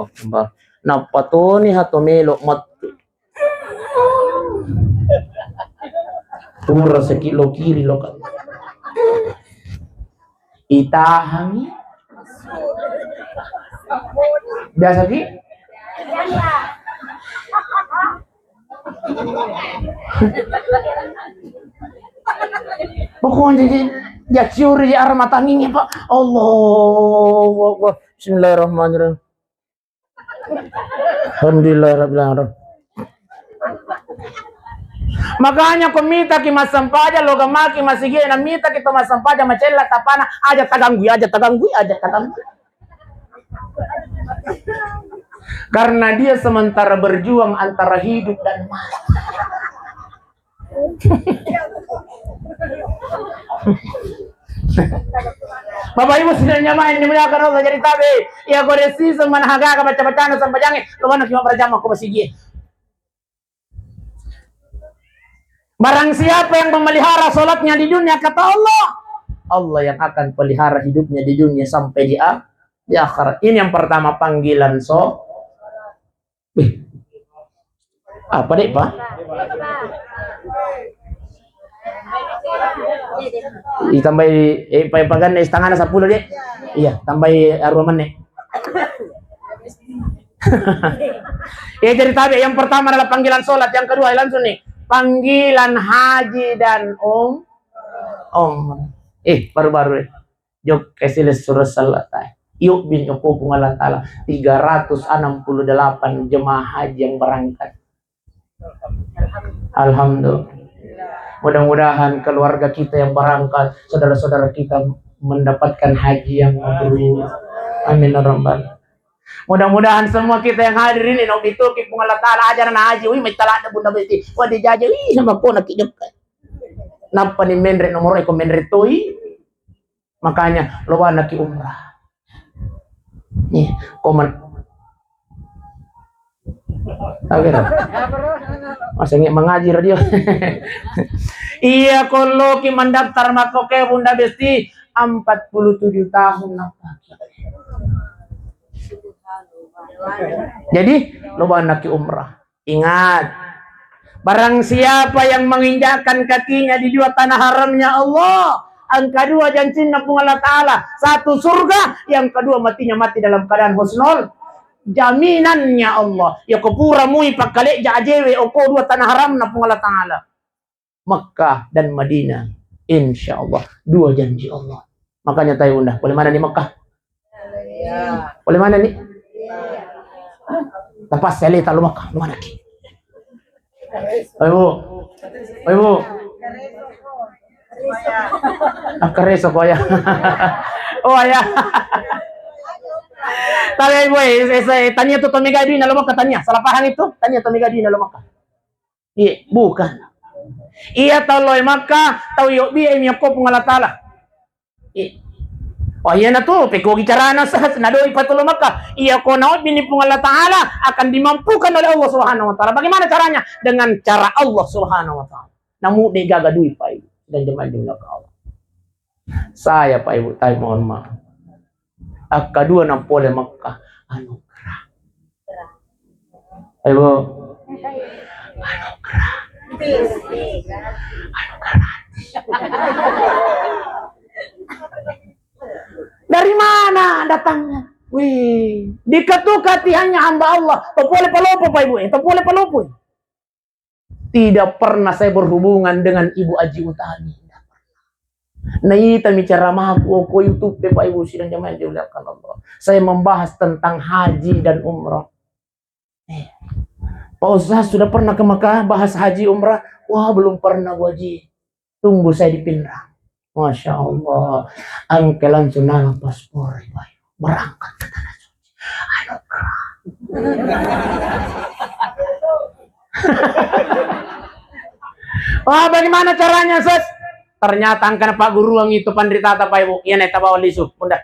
Akbar. Nappa toni ha to melo mettu. Pura seki lo kiri lo kanan. Itahangi. Biasa ki? Pokoknya jadi, ya, curi ya arah matangnya, Pak. Allahu Akbar. Bismillahirrahmanirrahim. Alhamdulillahirabbil alamin. Makanya ko mitaki massampajang, loga maki masigi, na mitaki to massampajang, macella tapana, aja taganggui, aja taganggui, aja taganggui. Karena dia sementara berjuang antara hidup dan mati. Bapak Ibu sidang jamaah yang dimuliakan Allah, jadi tabe. Iya, ko de' siseng maneng gaga baca-bacana sampajangnge, lo maneng ki mabbarajama ko masigi. Barang siapa yang memelihara sholatnya di dunia, kata Allah, Allah yang akan pelihara hidupnya di dunia sampai di a-, di akhirat. Ini yang pertama, panggilan so-, Wih. Apa, Dek, Pak? Ditambahi, eh, pa-, paganna setengahna sepuluh, Dek. Iya, tambahi arua menit. Ya, jadi tabe, yang pertama adalah panggilan sholat, yang kedua langsung nih, panggilan haji dan um-, umrah. Eh, baru-baru, eh. Jokka silessureng sellata. Yuk bin ko Puang Allah Ta'ala, tiga ratus enam puluh delapan jemaah haji yang berangkat. Alhamdulillah. Mudah-mudahan keluarga kita yang berangkat, saudara-saudara kita mendapatkan haji yang mabrur. Amin ya rabbal. Mudah-mudahan semua kita yang hadir ini, no bituki Puang Allah Ta'ala ajaran haji, wih, mettala ada Bunda Besti. Wah, dijaja, wih, sama kona ki jokka. Nappa ni menre nomor eko menre toi. Makanya, lo bana ki umrah. Nih, komen. Oke, dah. Masa nggak mengaji radio? Iya, kalau ki mendaftar mako ke Bunda Besti empat puluh tujuh tahun apa? Jadi, lo bana ki umrah. Ingat, barang siapa yang menginjakkan kakinya di dua tanah haramnya Allah, yang kedua jancinna Puang Allah Ta'ala, satu surga, yang kedua matinya mati dalam keadaan husnul, jaminannya Allah. Ya ko pura mui pakkalejja ajewe oko dua tanah haramna Puang Allah Ta'ala. Mekah dan Madinah. Insya Allah. Dua janji Allah. Makanya tai Bunda, boleh mana ni Mekah? Boleh mana ni? Lepas saya lihat lu Mekah, lu mana ki? Oi, Bu. Oi, Bu. Akkareso ko ya. Oh, ya. Tapi, Bu, eh, eh, eh, tania tu tomega dui na lo Mekah, tania. Salah paham itu. Tania tomega dui na lo Mekah. Iya, bukan. Iya tau loe Makkah, tau yobbi e miyakko Puang Allah Ta'ala. Iya. Oh, iya na tu, pekogi carana sah, nadoi patolo Makkah. Iya ko naobbini Puang Allah Ta'ala akan dimampukan oleh Allah Subhanahu wa Ta'ala. Bagaimana caranya? Dengan cara Allah Subhanahu wa Ta'ala. Namu de gaga dui pai dan jemaah jumlah ke Allah. Saya Pak Ibu, tapi mohon maaf. Akkadua nappole Makkah, anugerah. Ayo, Bu. Anugerah. Anugerah. Dari mana datangnya? Wih, diketuk hati hanya hamba Allah. Topole palopo, Pak Ibu, eh, topole palopo. Tidak pernah saya berhubungan dengan Ibu Aji Utami. Tidak pernah. Naitami ceramahku ko YouTube, Bapak Ibu sidang jamaah yang dimuliakan Allah. Saya membahas tentang haji dan umrah. Eh, Pak Ustaz sudah pernah ke Mekah bahas haji umrah? Wah, belum pernah, Bu Haji. Tunggu saya di Pinrang. Masya Allah. Angke langsung nala paspor, Ibu. Berangkat ke Tanah Suci. Anugerah. Wah, bagaimana caranya, Sus? Ternyata angkana pagguruang itu panritata, Pak Ibu. Iya, naik tabawa lisu, Bunda.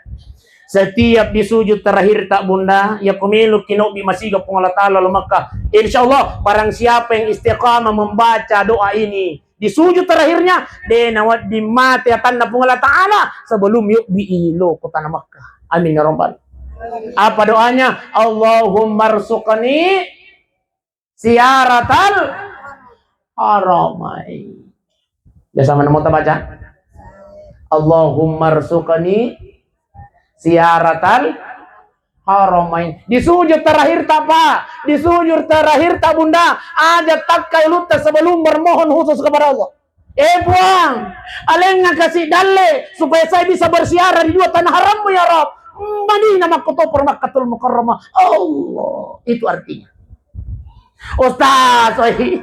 Setiap di sujud terakhir tak, Bunda, ya ko melo ki nobbi masiga Puang Allah Ta'ala lo Makkah. Insya Allah, barang siapa yang istiqamah membaca doa ini, di sujud terakhirnya, de nawedding mate atanna Puang Allah Ta'ala sebelum yobbi i lo ko tanah Makkah. Amin ya rabbal. Apa doanya? Allahumma rzuqni ziyaratal haramain. Ya sama namo ta baca. Allahumma rzuqni ziyaratal haramain. Di sujud terakhir ta, Pak. Di sujud terakhir ta, Bunda. Aja takkai lutta sebelum bermohon khusus kepada Allah. Eh, Puang, alengnga kasi dalle supaya saya bisa berziarah di dua tanah harammu, ya Rabb. Madinah, Makkah, Makkatul Mukarramah. Allah, itu artinya. Ustaz, oi.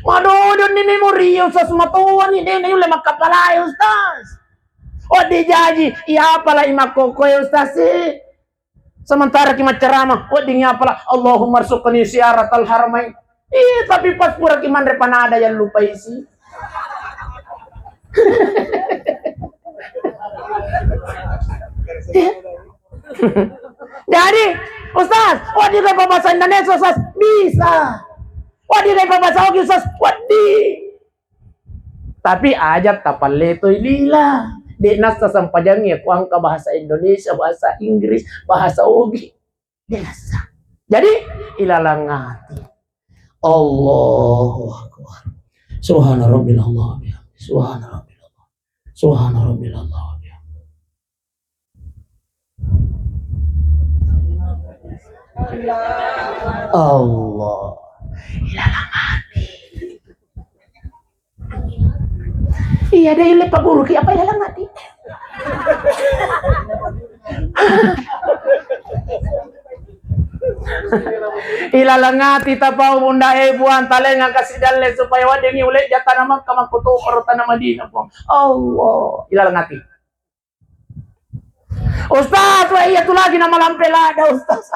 Madodonni memori, Ustaz, matoani, de na yulle makkapalai, Ustaz. Oh, dijaji, iya apalai makkokkoe, Ustaz, sih. Sementara ki maccarama, wedding apala, Allahumma rzuqni ziyaratal haramain. Iya, tapi pas pura ki manre panada yang lupa isi. Jadi, Ustaz, wedding ke bahasa Indonesia, Ustaz? Bisa. Wedding ke bahasa Ogi, Ustaz? Wedding. Tapi aja tapalletoi lila. De nassa sempajangnge ko engka bahasa Indonesia, bahasa Inggris, bahasa Ogi. De nassa. Jadi, ilalang ati. Allahu Akbar. Subhana Rabbil Allah bihamdi. Subhana Rabbil Allah. Subhana Rabbil Allah bihamdi. Allah. Ilalang ati. Iya deh, ile Pak Guru ki apa ilalang ati? Ilalang ati tapau Bunda e Puang, talenga kasi dalle supaya weddingngi ulejja tana Makkah makkutu paro tana Madinah Puang. Allah, ilalang ati. Ustaz, wa iya tu lagi nama lampe lada Ustaz.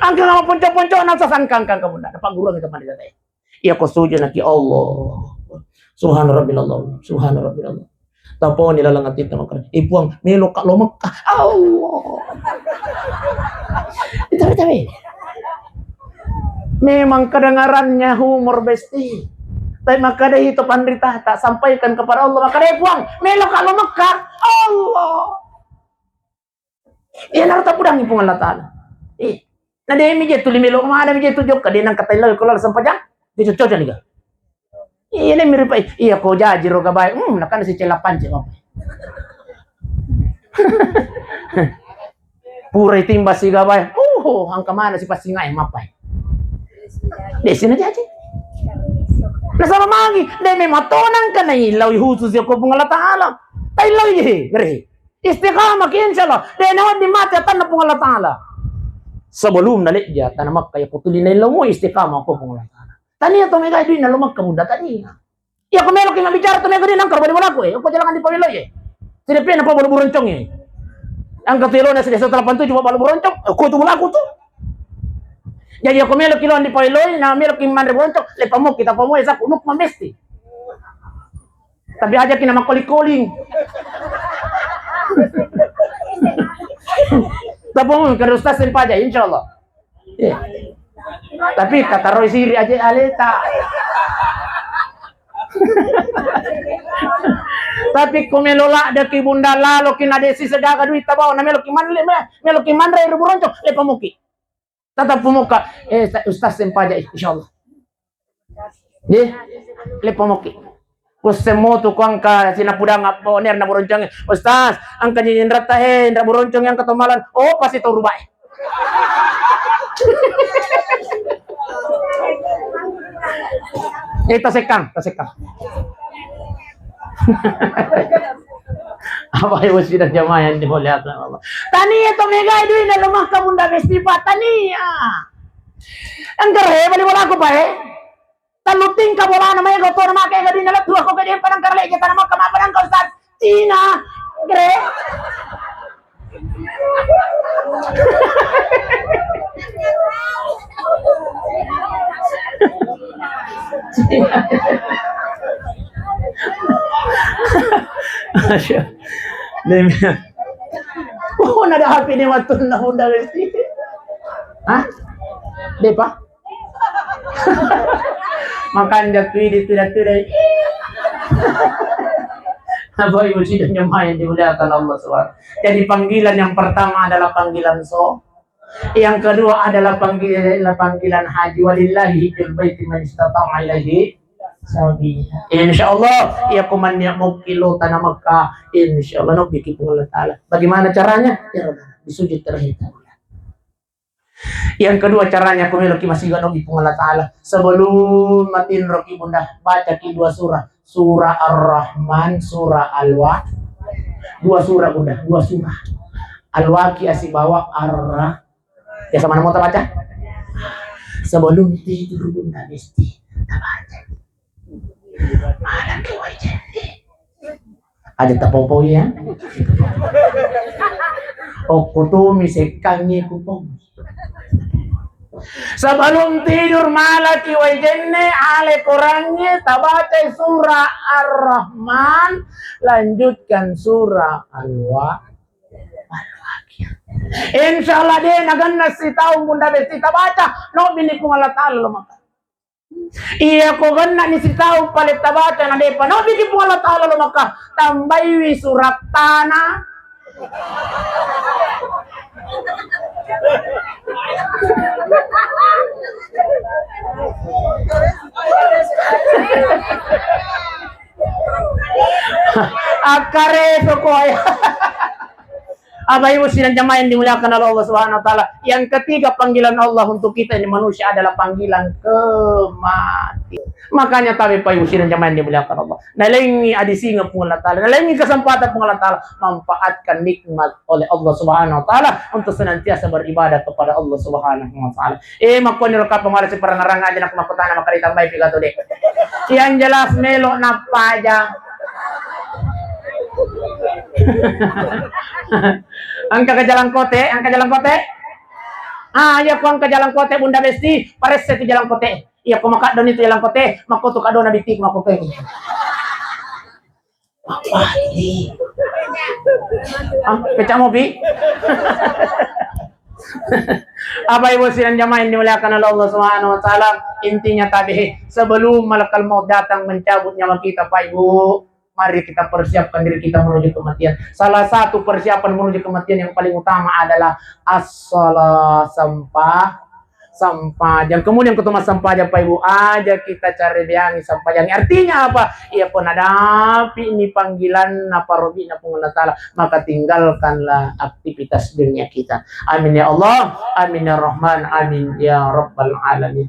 Angka nama ponco-ponco na Ustaz angka angka angka Bunda. Pak Guru kita pada kata. Iya ko sujud naki Allah. Subhana Rabbil Allah. Subhana Rabbil Allah. Taponi lalang ati tama kare. Eh Puang, melo ka lo Mekah. Allah. Tabe tabe. Memang kedengarannya humor besti. Tapi maka dari itu panrita tak sampaikan kepada Allah. Maka dari Puang, melo ka lo Mekah. Allah. Iyanaro tapudangngi Puang Allah Ta'ala. Eh, na de mi je tuli melo mana mi je tu jokka de nang kata illau ko lalo sempajang. De cocok ni ga. Iya ne miripai. Iya ko jaji ro gabai. Hmm, nakana si cela pance mapai. Pura timba si gabai. Oh, angka mana si pasingai mapai. De sini jaji. Nasaba magi de memang tonang kana illau khusus ya ko Puang Allah Ta'ala. Ta illau je, gere. Istiqamah ki, insya Allah. De nawedding mate atanna Puang Allah Ta'ala. Sebelum nalejja tana Makkah ya kutuli naillau istiqamah ko Puang Allah Ta'ala. Tania to mega duina lo Makkah Bunda, tania. Iya ko melo ki mabicara to mega duina angka bali bolaku e. Ko jalangan di pawilo ye. Tidak pernah pa bolu buroncong e. Angka tu ilona sida satu delapan tujuh pa bolu buroncong. Eh, ko tu bolaku tu. Jadi aku melo ki lo di pawilo na melo ki manre buroncong. Lepamu kita pamu e saku nuk mamesti. Tapi aja kina makkoling-koling. Tapung ke Ustaz sempaja, insya Allah. Iya. Tapi kataroi siri aja aleta. Tapi ko melo ladde ki Bunda lalo ki na desi segaga duit tabawa na melo ki manle me, melo ki manre ri buroncong, lepamuki. Tatap pemuka, eh, Ustaz sempaja, insya Allah. Ye, lepamoki. Kusse motu ko angka sina pudang apa oner na boronconge. Ustaz, angka jinjin ratta he, indra boronconge angka tomalan. Oh, pasti tau rubai. Eh, tasekang, tasekang. Apa ibu sidang jamaah yang dimuliakan Allah? Tania to megai duit dalam mahkamunda festival, tania. Engger he bali bolaku pae. Tallu tingka bolana maega otona make ga duina lettu akko gede panang karale je tana makka mappanang ka Ustaz. Cina. Gre. Masya. Oh, nada H P ni wattunna Honda Westi. Hah? Depa? Makanja tu idi tu datu dai. Bapak Ibu sidang jemaah yang dimuliakan Allah subhanahu. Jadi panggilan yang pertama adalah panggilan so. Yang kedua adalah panggilan, panggilan haji, walillahi hijjul baiti man istata'a ilaihi sabila. Insya Allah, ya kuman ya mau kilo tanah Mekah, insya Allah nabi ki Allah Ta'ala. Bagaimana caranya? Ya Rabbana, di sujud terakhir. Yang kedua caranya, ko meloki masiga nogi Puang Allah Ta'ala. Sebelum matinroki Bunda, bacaki dua surah. Surah Ar-Rahman, surah Al-Wa. Dua surah Bunda, dua surah. Al-Waqiah sibawa Ar-Ra-, ya sama namo tabaca? Sebelum tidur Bunda mesti tabaca. Malaki wai jenne. Aja tapopoi ya. Okkutumi sekkangi kupong. Sebelum tidur malaki wai jenne, ale korangnge tabaca surah Ar-Rahman, lanjutkan surah Al-Wa-, Al-Waqiah. Insya Allah de naganna sitaung Bunda Besti tabaca, no bini Puang Allah Ta'ala lo maka. Iya ko gennani sitaung pale tabaca na depa nobiki Puang Allah Ta'ala lo maka, tambaiwi surat tanah. Akkare sokoe. Apa Ibu sidang jamaah yang dimuliakan oleh Allah Subhanahu wa Ta'ala, yang ketiga panggilan Allah untuk kita ini manusia adalah panggilan kematian. Makanya tabe Pak Ibu sidang jamaah yang dimuliakan Allah, nalengi adisingeng Puang Allah Ta'ala, nalengi kesempatan Puang Allah Ta'ala, manfaatkan nikmat oleh Allah Subhanahu wa Ta'ala untuk senantiasa beribadah kepada Allah Subhanahu wa Ta'ala. Eh, makkuani ro kapang wala siparangarang aja nak makkutana maka ditambai piga tu deh. Yang jelas melo nappa aja. Engka ke jalan kote, engka jalan kote. Ah, iya ku engka jalan kote Bunda Besti, paresse tu jalan kote. Iya ku makaddoni tu jalan kote, makko tu kadona bitik makko ke. Apa ni? Ah, pecah mobil. Apa Ibu sidang jamaah yang dimuliakan oleh Allah Subhanahu wa Ta'ala, intinya tabe sebelum malakal maut datang mencabut nyawa kita Pak Ibu, mari kita persiapkan diri kita menuju kematian. Salah satu persiapan menuju kematian yang paling utama adalah as-shalah, sempah, sempajang. Kemudian ketua sempajang Pak Ibu aja kita cari beangi sempajang. Artinya apa? Iya pun ada ini panggilan apa robi na Puang Allah Ta'ala, maka tinggalkanlah aktivitas dunia kita. Amin ya Allah, amin ya Rahman, amin ya Rabbal Alamin.